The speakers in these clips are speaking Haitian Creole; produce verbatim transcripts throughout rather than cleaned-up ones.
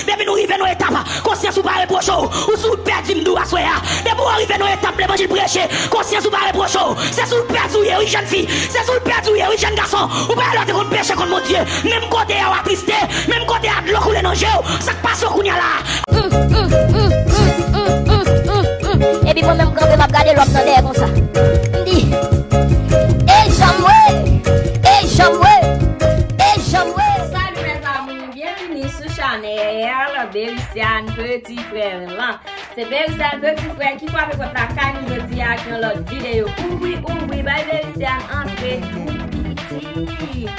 Depi nou rive nan etap, konsyans ou pa repwoche w. Ou si w pèdi m di w aswè a. Depi w rive nan etap levanjil preche, konsyans ou pa repwoche w. Se si w pèdi w ye wi jèn fi. Se si w pèdi w ye wi jèn gason. Ou pa lè w te konn peche kont Bondye. Menm kote a w atriste, menm kote a dlo koule nan je w. Sa k pase w kounye a la? Epi mwen menm kanpe m ap gade lòt nan dèyè konsa. M di, e janm we, e janm we, e janm we. Salut mes amours, bienvenue sur chanel Bericiane Petit Frère lan. Se Bericiane Petit Frère ki frape pòt lakay nou jodi a ak yon lòt videyo. Ouvri, ouvri, bay Bericiane antre tou piti.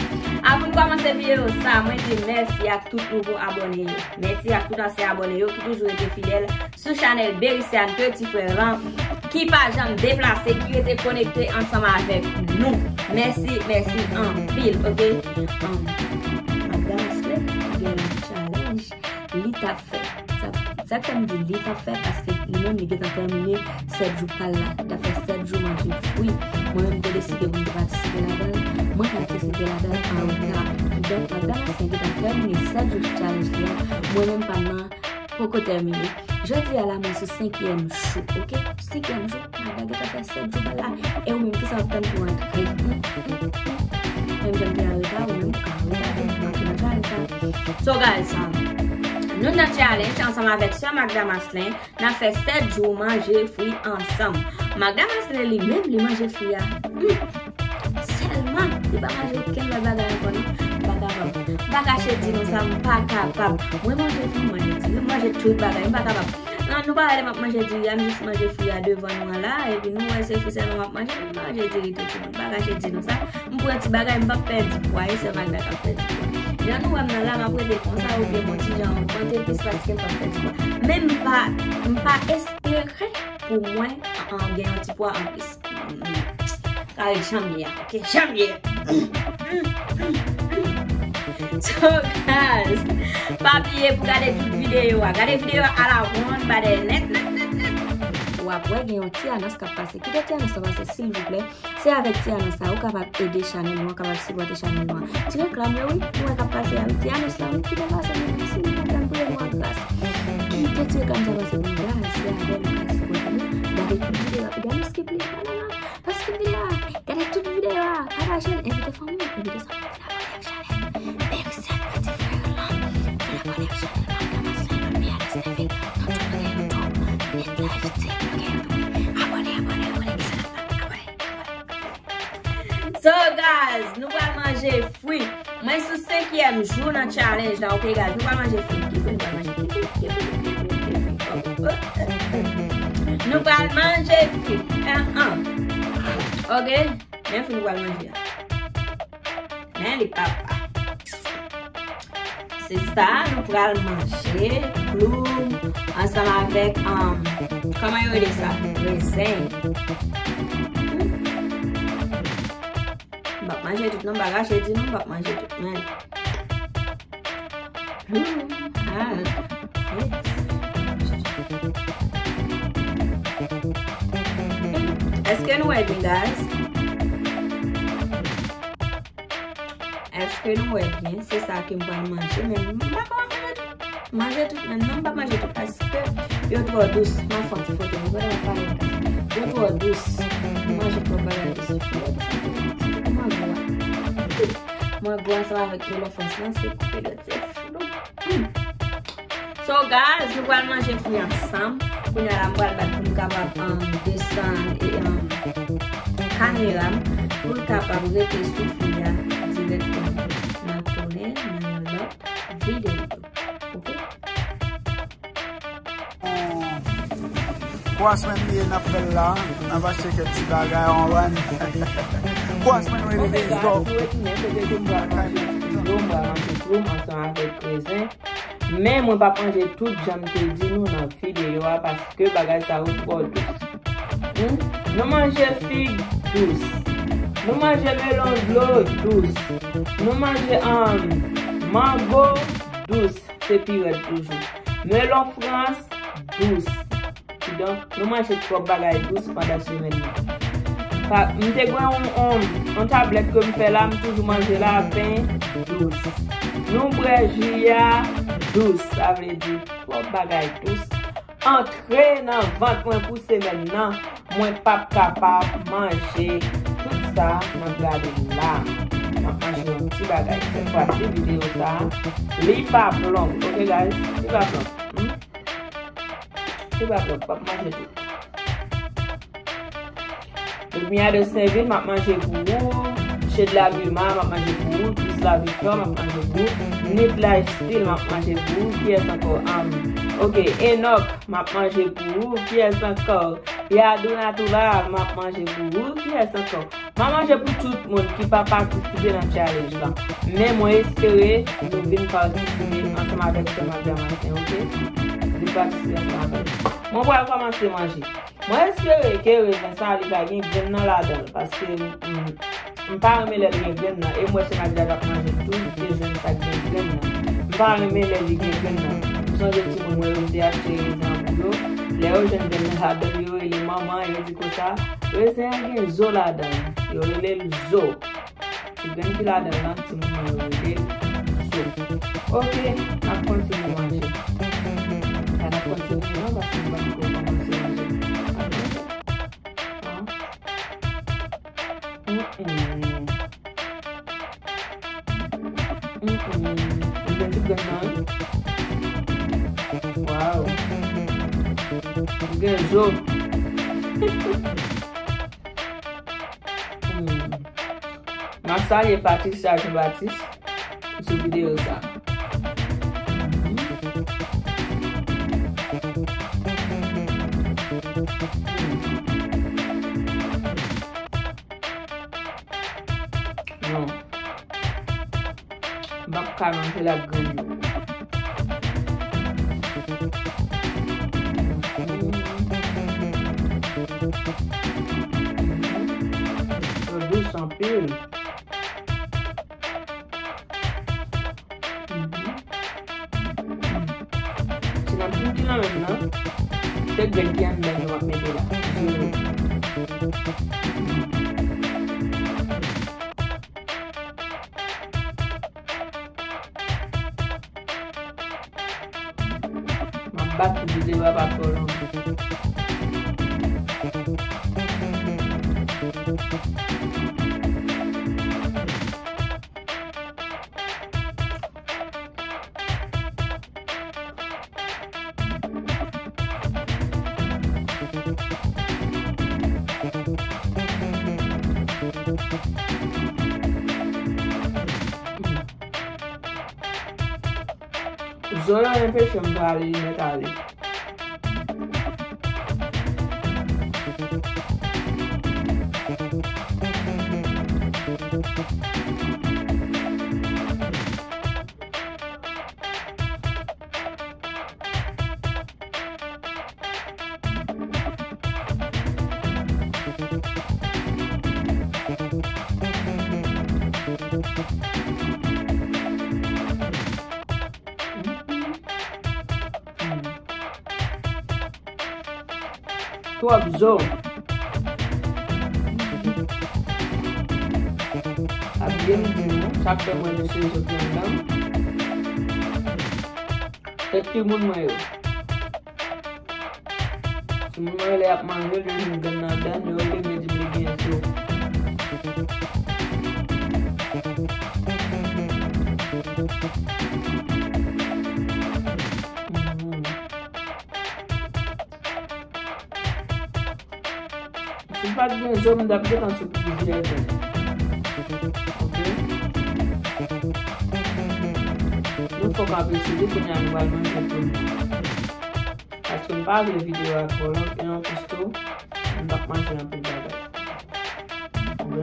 Avan n kòmanse videyo sa, mwen di mèsi ak tout nouvo abòne yo. Mèsi ak tout ansyen abòne yo ki toujou rete fidèl sou chanel Bericiane Petit Frère lan, ki pa janm deplase, ki rete konekte ansanm avèk nou. Mèsi, mèsi anpil, oke? Um, Magda Maslin gen yon challenge li t ap fè. Sa, sa k fè m di li t ap fè, paske li menm li gentan tèmine sèt jou pa l la. Li t ap fè sèt jou manje fwi. Mwen menm m te deside pou m te patisipe ladan l. Mwen patisipe ladan l an reta. Kidonk, Magda Maslin gentan tèmine sèt jou challenge li an. Mwen menm pa m nan poko tèmine. Jodi a la, mwen sou senkyèm jou, oke? Senkyèm jou, Magda gentan fè sèt jou pa l la. E ou menm, kisa w ap tann pou antre? Hmm? Menm jan m te an reta, ou menm ou ka an reta tou. Antre nan challenge sa. So, guys, um, nou nan challenge ansanm avèk sè Magda Maslin, n ap fè sèt jou manje fwi ansanm. Magda Maslin li menm, li manje fwi a. Hmm. Sèlman, li pa manje okenn lòt bagay ankò non. M pa kapab. M pa kache di nou sa, m pa kapab. Mwen manje fwi, m manje diri, m manje tout bagay, m pa kapab. Non, nou pa wè lè m ap manje diri a, m jis manje fwi a devan nou an la, epi nou wè se fwi sèlman m ap manje, m pa manje diri tou, timoun. M pa kache di nou sa. M pran ti bagay, m p ap pèdi pwa, e sè Magda k ap pèdi pwa. Jan nou wè m nan la, m ap rete konsa, oubyen m on ti jan ogmante plis paske m p ap pèdi pwa. Men m pa, m pa espere pou mwen, an, gen yon ti pwa anplis. Kare jan m ye a, oke? Jan m ye a. So, guys, pa bliye pou gade tout videyo a. Gade videyo a la wonn, ba dèyè nèt, nèt, nèt, nèt. W ap wè gen yon ti anons k ap pase. Kite ti anons la pase, silvouplè. Se avèk ti anons la, ou kapab ede chanèl nou an, kapab sipòte chanèl nou an. Ti reklam yo, wi, nou wè k ap pase a, wi. Ti anons la, wi, kite l pase, wi, silvouplè, m priye nou an gras. Kite ti reklam sa pase pou nou, guys, se avè l ou ka sipòte nou. Gade tout videyo a, pi gade nou skip li, non, non, non. Pa skip videyo a. Gade tout videyo a. Pataje l, envite fanmi w, envite zanmi w, vin abòne ak chanèl Bericiane Petit Frère lan. Vin abòne ak chanèl Magda Maslin, lòt peyi a lèseve. Nan tout bloge YouTube, net live, tik bloge YouTube, wi. Abòne, abòne, abòne. Kisa n ap tann? Abòne, abòne. So, guys, nou pral manje fwi. Mwen sou senkyèm jou nan challenge la, oke, guys? Nou pral manje fwi. Ki fwi nou pral manje? Ki fwi? Ki fwi? Ki fwi? Ki fwi? Oh, oh. Nou pral manje fwi. Ah, ah. Oke? Men fwi nou pral manje a. Men li papa. Se sa, nou pral manje ploum ansanm avèk, um, kòman yo rele sa? Rezen. M p ap manje tout non, m pa kache di nou, m p ap manje tout, men. Ploum, ah, yes. Èske nou wè byen, guys? Èske nou wè byen? Se sa ke m pral manje, men m pa ka manje tout. Manje tout, men non, m p ap manje tout paske yo twò dous. M ap fè yon ti foto, nou wè m ap pale anpil. Yo twò dous. M manje twòp bagay dous. Yo dous anpil. Sitou pou mango a. Mango ansanm avèk melon frans lan, se koupe dwèt, se flou. Hmm. So, guys, nou pral manje fwi ansanm. Kounye a la, m pral bat pou m kapab, um, desann e, um, kamera m pou l kapab rete sou fwi a dirèkteman. N ap tounen nan yon lòt videyo. Oke? Kwa semèn li ye n ap fè l la, n ap achte kèk ti bagay, w konprann? Kwa semèn mwen rete dèyò. Yo, m pral manje ploum ansanm avèk rezen. Men mwen p ap manje tout jan m te di nou nan videyo a paske bagay sa yo twò dous. Hmm? Nou manje fig dous. Nou manje melon dlo dous. Nou manje, um, mango dous. Se pi rèd toujou. Melon frans dous. Kidonk, nou manje twòp bagay dous pandan semèn nan. Pa, m te gen yon, yon, yon tablèt ke m fè la, m toujou manje lapen dous. Nou bwè ji a dous, sa vle di twòp bagay dous antre nan vant mwen pou semèn nan. Mwen p ap kapab manje tout sa n ap gade la. M ap manje yon ti bagay. Sèt fwa si videyo sa a, li p ap long. Ok, guys? Li p ap long. Hmm? Li p ap long. M p ap manje tout. Ludmia de Sainville, m ap manje pou ou. Shedla Vilma, m ap manje pou ou. Prisla Victor, m ap manje pou ou. Nit Lifestyle, m ap manje pou ou. Kiyès ankò? Um, ok, Enoch, m ap manje pou ou. Kiyès ankò? Yadou Natural, m ap manje pou ou. Kiyès ankò? M ap manje pou tout moun ki pa patisipe nan challenge la. Men mwen espere nou vin patisipe ansanm avèk sè m ak Damasyen, ok? Vin patisipe ansanm avèk nou. Mwen pral kòmanse manje. Mwen espere ke rezen sa a li pa gen grenn nan ladan l, paske m, m pa renmen lè l gen grenn nan, e m wè se Magda k ap manje tou, li te jwenn sa k gen grenn nan. M pa renmen lè li gen grenn nan. M sonje timoun mwen yo, m te achte rezen an pou yo. Lè yo jwenn grenn nan ladan l, yo rele manman, yo di konsa, rezen an gen zo ladan l. Yo rele l zo. Ti grenn ki ladan l lan, timoun mwen yo rele l zo. Ok, n ap kontinye manje. Pa n ap kontinye non, paske m pa t ko kòmanse manje. An. Mm-mm. Mm-mm. Li gen ti grenn nan, wi. Waw. Li gen zo. Hmm. M ap salye Patricia Jean Baptiste sou videyo sa. Non. M p ap ka manje l ak grenn yo. Yo dous anpil. Mhm. Ti nankin ki nan menm nan, se grenn ki anndan yo m ap mete la. Zero. M ap bat pou videyo a pa twò long. Zo yo enpeche m pale, li mèt ale. Twòp zo. Pa bliye m di nou, sa k fè mwen di se zo ki anndan m. Se timoun mwen yo. Timoun mwen yo lè y ap manje, yo jwenn grenn nan dan, yo rele m, yo di m li gen zo. Mhm. Si m pa t gen zo, m t ap gentan sou plizyè grenn. Ok? Nou fò kanpe sou li, kounye a nou pral manje pou nou. Paske m pa vle videyo a twò long, e anplis tou, m p ap manje anpil bagay. Ok?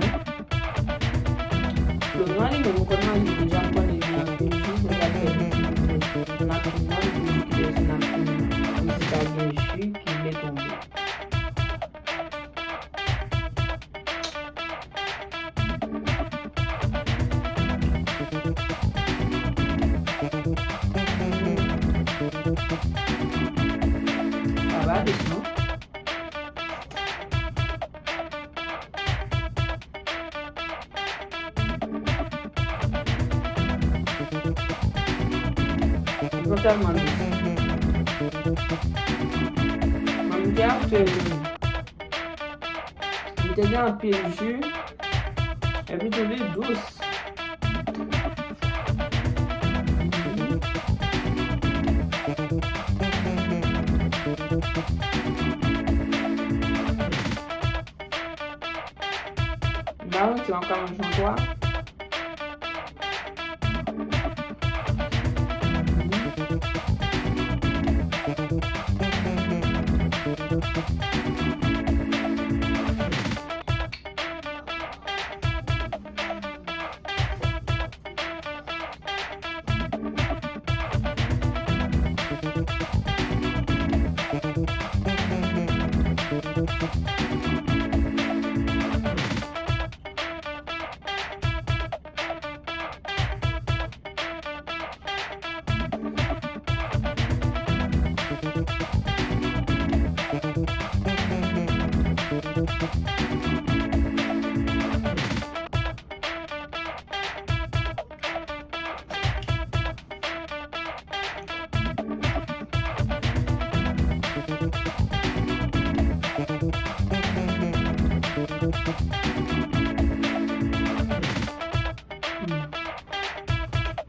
Klonwa li menm, ou konn manje deja, m konnen li gen anpil ji, se sa k fè m itilize napkin nan, m toujou kite sou napkin nan, pou si ta gen ji ki vle tonbe. Sa pa dous, non? Mwen tèlman dous. Mwen, m te achte youn. Li te gen anpil ji, epi tou li dous. M pa santi m ap ka manje yon twa.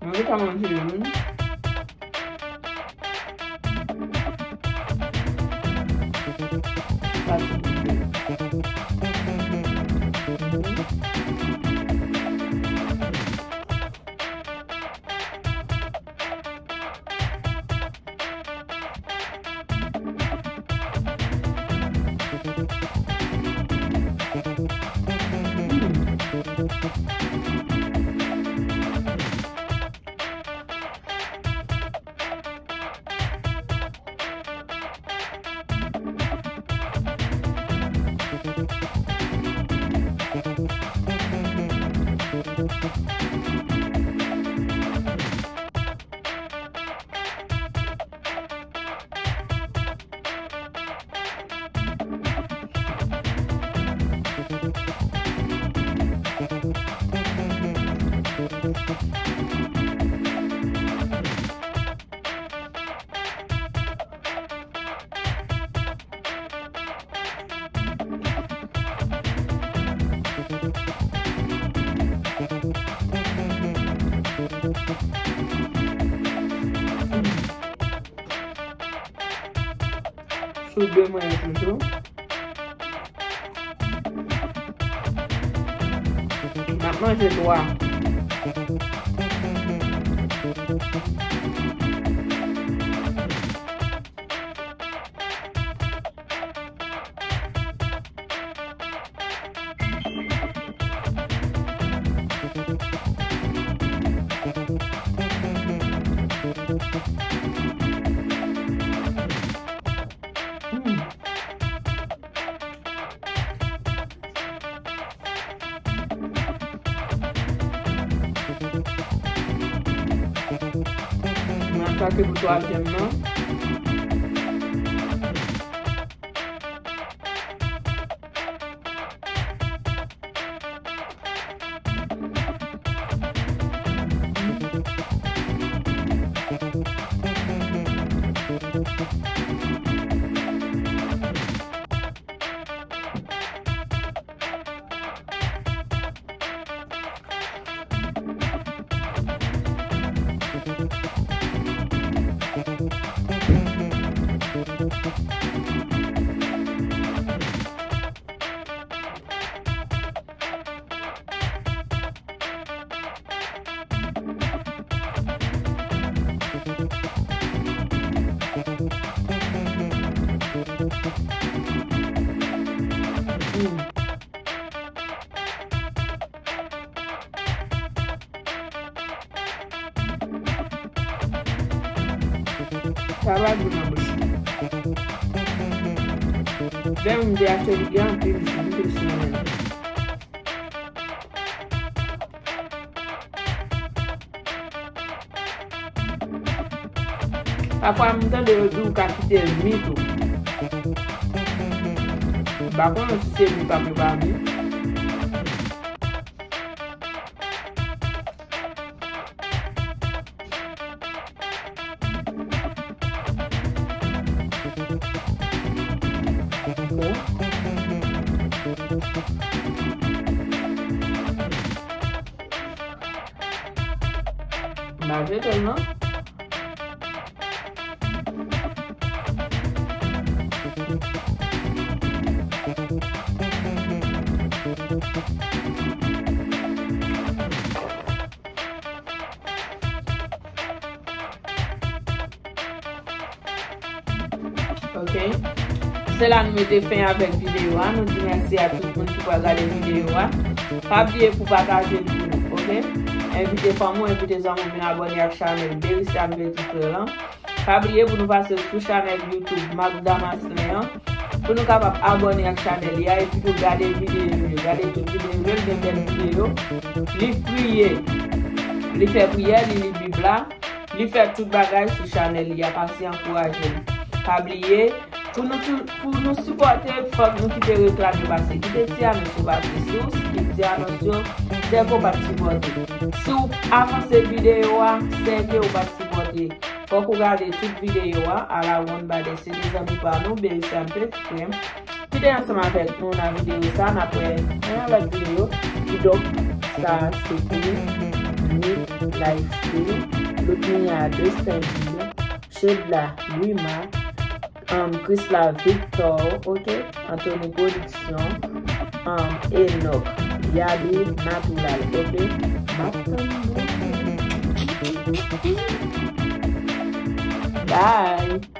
Mwen gentan manje youn. Sou de mwen toujou. M ap manje twa. Hmm. Mwen atake pou twazyèm nan. Sa pa gou nan bouch. Lè m te achte li gen anpil ji, anpil sou nan men l. Pafwa m tande yo di w ka kite l mi tou. M pa konnen si se mi pa, men pa mi. Jete l non. Ok. Se la nou mete fen avèk videyo a. Nou di mèsi a tout moun ki pral gade videyo a. Pa bliye pou pataje l pou nou, ok? Envite fanmi w, envite zanmi w vin abòne ak chanèl Bericiane Petit Frère lan. Pa bliye pou nou pase sou chanèl YouTube Magda Maslin an, pou nou kapab abòne ak chanèl li a, epi tou gade videyo yo, gade tout videyo yo, li gen bèl videyo. Li priye, li fè priyè, li li Bib la, li fè tout bagay sou chanèl li a, pase ankouraje l. Pa bliye, pou nou tou, pou nou sipòte, fòk nou kite reklam yo pase. Kite ti anons yo pase. Si w kite ti anons yo, se ke w pa t sipòte. Si w avanse videyo a, se ke w pa t sipòte. Fòk ou gade tout videyo a, a la one by the, se de zanmi pa nou, Bericiane Petit Frère. Kite ansanm avèk nou nan videyo sa, n ap wè nan yon lòt videyo. Kidonk, sa se pou Nick Lifestyle, Ludmilla Destinville, Shedla Louima, um, Chrisla Victor, ok? Anthony Production, um, Enoch Yadou Natural, ok? M ap tann nou. Bye!